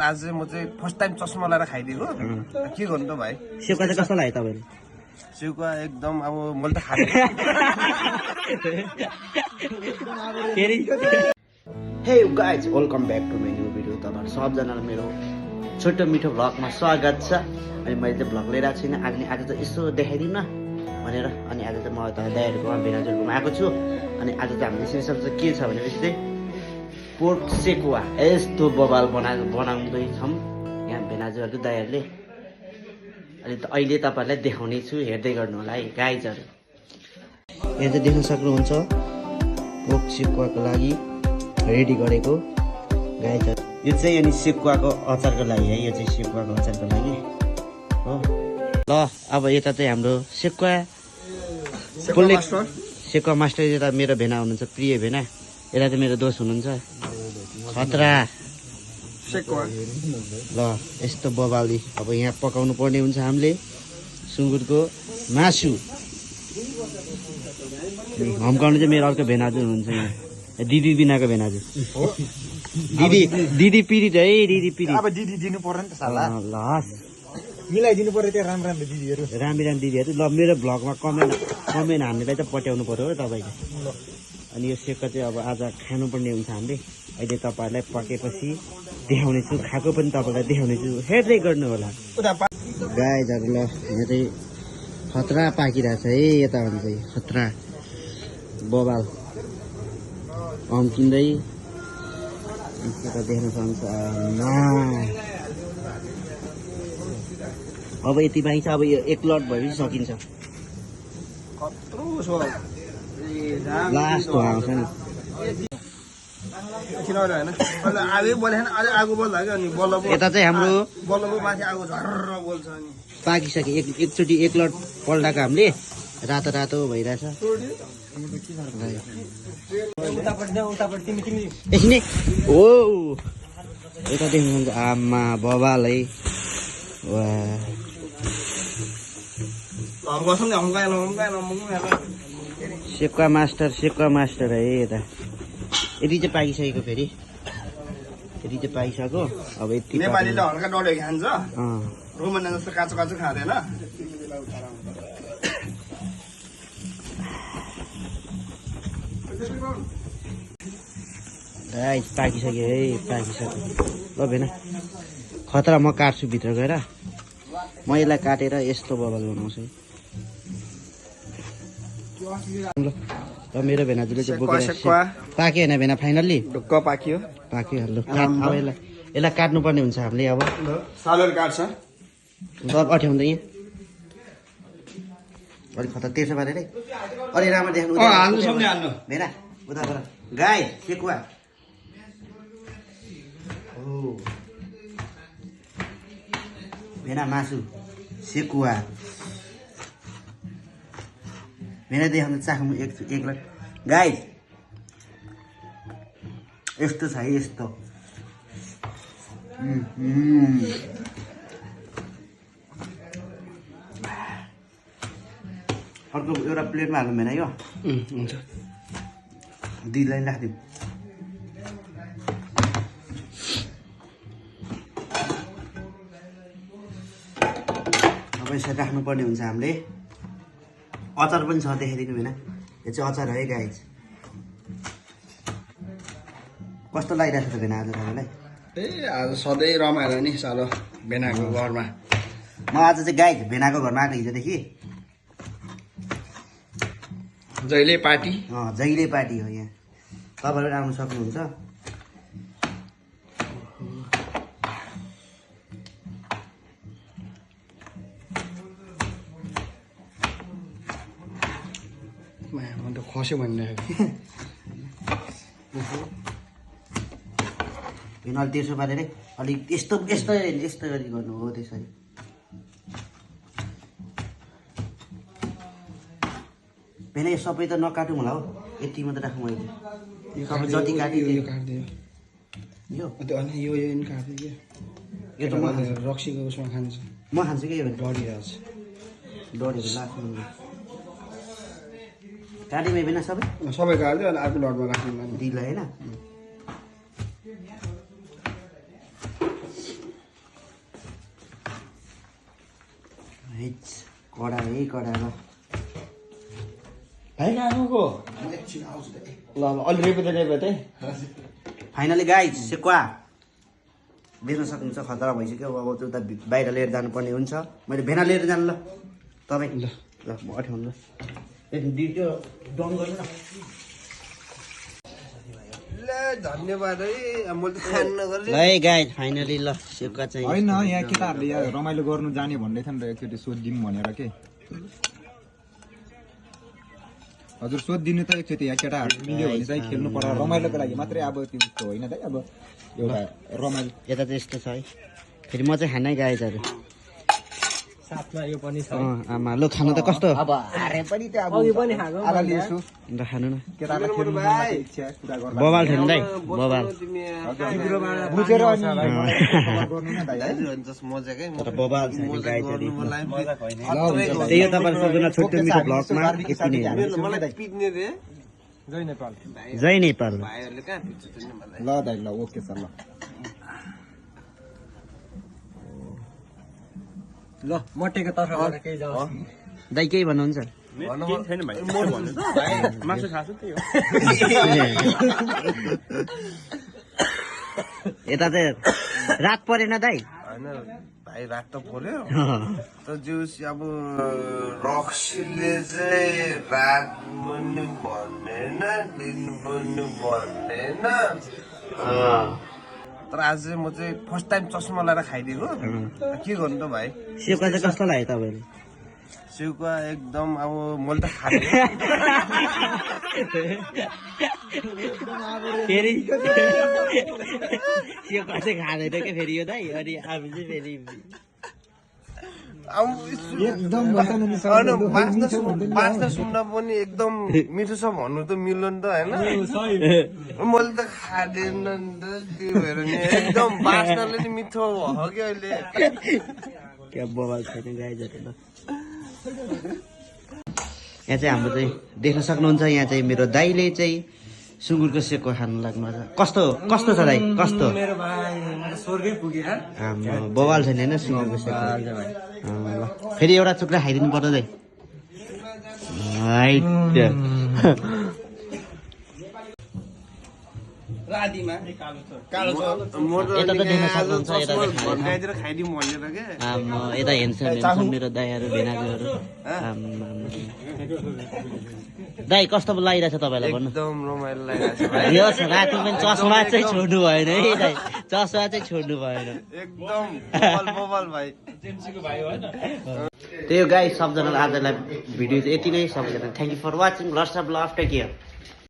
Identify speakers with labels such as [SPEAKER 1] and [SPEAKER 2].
[SPEAKER 1] आज चाहिँ म चाहिँ फर्स्ट टाइम चस्मा लगाएर खाइदिएको के गर्नु त भाइ
[SPEAKER 2] सेकुवा चाहिँ कस्तो लाग्यो तपाईँले
[SPEAKER 1] सेकुवा एकदम अब मैले त खाएको
[SPEAKER 2] hey guys welcome back to my new video तपाईँहरू सबजनालाई मेरो छोटो मिठो भ्लगमा स्वागत छ अनि मैले चाहिँ भ्लग लिएर आएको छुइनँ आज त यसो देखाइदिउँ न भनेर अनि आज चाहिँ म त दाइहरूकोमा भेनाजुरकोमा आएको छु अनि आज चाहिँ हामीले स्पेसल चाहिँ के छ भनेपछि चाहिँ पोर्क सेकुवा यस्तो बबाल बनाउँदैछौँ यहाँ भेनाजुरको दाइहरूले अनि अहिले तपाईँहरूलाई देखाउने छु हेर्दै गर्नु होला है गाइजहरू यहाँ चाहिँ देख्न सक्नुहुन्छ पोर्क सेकुवाको लागि रेडी गरेको गाइजहरू यो चाहिँ अनि सेकुवाको अचारको लागि है यो चाहिँ सेकुवाको अचारको लागि हो ल अब यता चाहिँ हाम्रो सेकुवा मास्टर यता मेरो भेना हुनुहुन्छ प्रिय भेना यता चाहिँ मेरो दोस्त हुनुहुन्छ खतरा ल यस्तो बबाली अब यहाँ पकाउनु पर्ने हुन्छ हामीले सुँगुरको मासु हम्काउने चाहिँ मेरो अर्को भेनाजु हुनुहुन्छ यहाँ दिदी बिनाको भेनाजु दिदी पिरित है दिदी पिरित
[SPEAKER 1] अब दिदी दिनु पर्यो नि त साला
[SPEAKER 2] लस
[SPEAKER 1] मिलाइदिनु पर्यो त्यो राम्रो दिदीहरू
[SPEAKER 2] राम्री दिदीहरू ल मेरो भ्लगमा कमेन्ट हान्नेलाई चाहिँ पट्याउनु पर्यो हो तपाईँले अनि यो सेक्का चाहिँ अब आज खानुपर्ने हुन्छ हामीले अहिले तपाईँहरूलाई पकेपछि देखाउनेछु खाएको पनि तपाईँलाई देखाउनेछु हेर्दै गर्नु होला गाइजहरू ल यहाँ चाहिँ खतरा पाकिरहेछ है यता भने चाहिँ खतरा बबाल अम्किँदै देख्न सक्नुहुन्छ अब यति बाँकी छ अब यो एक लट भएपछि सकिन्छ लास्ट आउँछ नि यता चाहिँ हाम्रो पाकिसक्यो एकचोटि एक लट पल्टाएको हामीले रातो रातो भइरहेछ एकछिन हो यता देख्नुहुन्छ आमा बबाल है सेकुवा मास्टर है यता यति चाहिँ पाकिसकेको फेरि यति चाहिँ पाकिसक्यो अब यति
[SPEAKER 1] नेपालीले हल्का डढे खान्छ रोमन जस्तो काँचो काँचो खाँदैन
[SPEAKER 2] पाकिसक्यो है पाकिसक्यो ल भेन खतरा म काट्छु भित्र गएर म यसलाई काटेर यस्तो बबल बनाउँछु ल मेरो भेनाजुले चाहिँ बोकेर पाक्यो होइन भेना फाइनल्ली
[SPEAKER 1] ढुक्क पाक्यो
[SPEAKER 2] ल अब यसलाई काट्नुपर्ने हुन्छ हामीले अब
[SPEAKER 1] सालर काट्छ
[SPEAKER 2] अठ्याउँदा यहाँ अलिक खतरा तेर्सो पारेर अलि राम्रो देख्नु भेना उताबाट गाई सेकुवा भेना मासु सेकुवा भेना देखाउनु चाख्नु एक लट गाई यस्तो छ है यस्तो अर्को एउटा प्लेटमा हाल्नु भेना यो हुन्छ दिदीलाई राखिदिउँ अब यसरी राख्नुपर्ने हुन्छ हामीले अचार पनि छ देखाइदिनु भएन यो चाहिँ अचार है गाइज कस्तो लागिरहेको छ त भेना आज तपाईँलाई
[SPEAKER 1] आज सधैँ रमाएर नि सालो भेनाको घरमा
[SPEAKER 2] म आज चाहिँ गाइज भेनाको घरमा आएको हिजोदेखि
[SPEAKER 1] जहिले पार्टी
[SPEAKER 2] जहिले पार्टी हो यहाँ तपाईँहरू आउनु सक्नुहुन्छ
[SPEAKER 1] खस्यो भनिरहेको
[SPEAKER 2] अलिक तेर्सो पारेर अलिक यस्तो गरी गर्नु हो त्यसरी भेना यो सबै त नकाटौँ होला हो यति मात्रै राखौँ अहिले तपाईँ जति काटिदियो यो त म
[SPEAKER 1] रक्सीको उसमा खान्छ
[SPEAKER 2] म खान्छु कि यो
[SPEAKER 1] डढिरहेको छ
[SPEAKER 2] डढेको लास्ट काटेमै बिना
[SPEAKER 1] सबै काट्यो अनि अर्को लटमा राख्नु
[SPEAKER 2] दिला होइन हिच कडा है कडा ल
[SPEAKER 1] भाइ आएको
[SPEAKER 2] ल अलि रेपेतै फाइनली गाइज सेकुवा बेच्न सक्नुहुन्छ खतरा भइसक्यो अब त्यो त बाहिर लिएर जानुपर्ने हुन्छ मैले भेना लिएर जानु ल तपाईँ ल ल म अठाउनु ल त्यो डन गर्नु न
[SPEAKER 1] ल धन्यवाद है मैले त खान नगर्ने
[SPEAKER 2] ल है गाइज फाइनली ल सेकुवा चाहिँ
[SPEAKER 3] होइन यहाँ केटाहरूले यहाँ रमाइलो गर्नु जाने भन्दै थियो नि त एकचोटि सोधिदिउँ भनेर के हजुर सोधिदिनु त एकचोटि यहाँ केटाहरू मिल्यो भने चाहिँ खेल्नु पर्छ रमाइलोको लागि मात्रै अब त्यो होइन त अब एउटा रमाइलो
[SPEAKER 2] यता चाहिँ यस्तो छ है फेरि म चाहिँ खानै गाइजहरू
[SPEAKER 4] साथमा यो पनि छ
[SPEAKER 2] आमा ल खानु त कस्तो
[SPEAKER 3] अब हारे पनि त अब
[SPEAKER 4] अघि पनि खाएको
[SPEAKER 3] आलाले यसो
[SPEAKER 2] ल खानु न
[SPEAKER 3] केटालाई खेल्नु मन लाग्यो, इच्छा कुरा गर्नु
[SPEAKER 2] बबाल थियो नि दाइ बबाल
[SPEAKER 3] बुझेर अनि गर्नु न दाइ है
[SPEAKER 1] मजाकै
[SPEAKER 2] तर बबाल छ नि गाइजहरू
[SPEAKER 4] मजाक होइन
[SPEAKER 2] त्यही हो तपाईँहरू सबजना छोटो मिठो ब्लगमा यति नै हो।
[SPEAKER 1] मलाई पिट्ने रे
[SPEAKER 4] जय नेपाल
[SPEAKER 2] जय नेपाल
[SPEAKER 1] भाइहरूले कहाँ पिट्छ त नि मलाई
[SPEAKER 3] ल दाइ ल ओके सर ल
[SPEAKER 4] ल मटेको तर्फबाट केही जाओस्
[SPEAKER 2] दाइ केही भन्नुहुन्छ
[SPEAKER 1] छैन भाइ म भन्नु भाइ मासु खाछु त्यही हो
[SPEAKER 2] यता चाहिँ रात परेन दाइ
[SPEAKER 1] होइन भाइ रात त पर्यो त जुस अब रक्सीले चाहिँ रात पनि भन्दैन दिन पनि भन्दैन तर आज चाहिँ म चाहिँ फर्स्ट टाइम चस्मा लगाएर खाइदिएको के गर्नु त भाइ
[SPEAKER 2] सेकुवा चाहिँ कस्तो लाग्यो तपाईँहरू
[SPEAKER 1] सिउका एकदम अब मैले त खाने
[SPEAKER 2] फेरि सेकुवा चाहिँ खाँदैन क्या फेरि यो दाइ अनि हामी चाहिँ फेरि
[SPEAKER 1] अब
[SPEAKER 3] एकदम
[SPEAKER 1] होइन, बाँच्न सुन्न पनि एकदम मिठो छ भन्नु त मिल्यो नि त होइन मैले त खाँदैन नि त त्यो भएर नि एकदम बाँच्नले नि मिठो भयो कि अहिले
[SPEAKER 2] क्या बबाल छैन गाइजहरू ल यहाँ चाहिँ हाम्रो चाहिँ देख्न सक्नुहुन्छ यहाँ चाहिँ मेरो दाइले चाहिँ सुँगुरको सेको खानु लाग्नु कस्तो कस्तो छ दाइ कस्तो
[SPEAKER 4] मेरो भाइ म त स्वर्गै पुगे
[SPEAKER 2] आम्मा, बबाल छैन होइन सुँगुरको सेको ल फेरि एउटा टुक्रा खाइदिनु पर्छ दाइ हाइट
[SPEAKER 1] रातिमा कालो छ म त
[SPEAKER 2] यता त देख्न सक्नुहुन्छ यता चाहिँ खाँदैन।
[SPEAKER 1] भन्काइतिर खाइदिउँ भनेर के
[SPEAKER 2] आम्मा, यता हेर्छ मेरो दाइहरू भेनाजुहरू दाइ कस्तो लागिरहेछ तपाईँलाई भन्नु
[SPEAKER 1] एकदम रमाइलो लागिरहेको छ भाइ
[SPEAKER 2] यो राति पनि चस्मा चाहिँ छोड्नु भएन है दाइ चस्मा चाहिँ छोड्नु भएन
[SPEAKER 1] एकदम बबल बबल भाइ
[SPEAKER 2] त्यही हो गाई सबजनालाई आजलाई भिडियो चाहिँ यति नै सबजना thank you for watching lots of love take care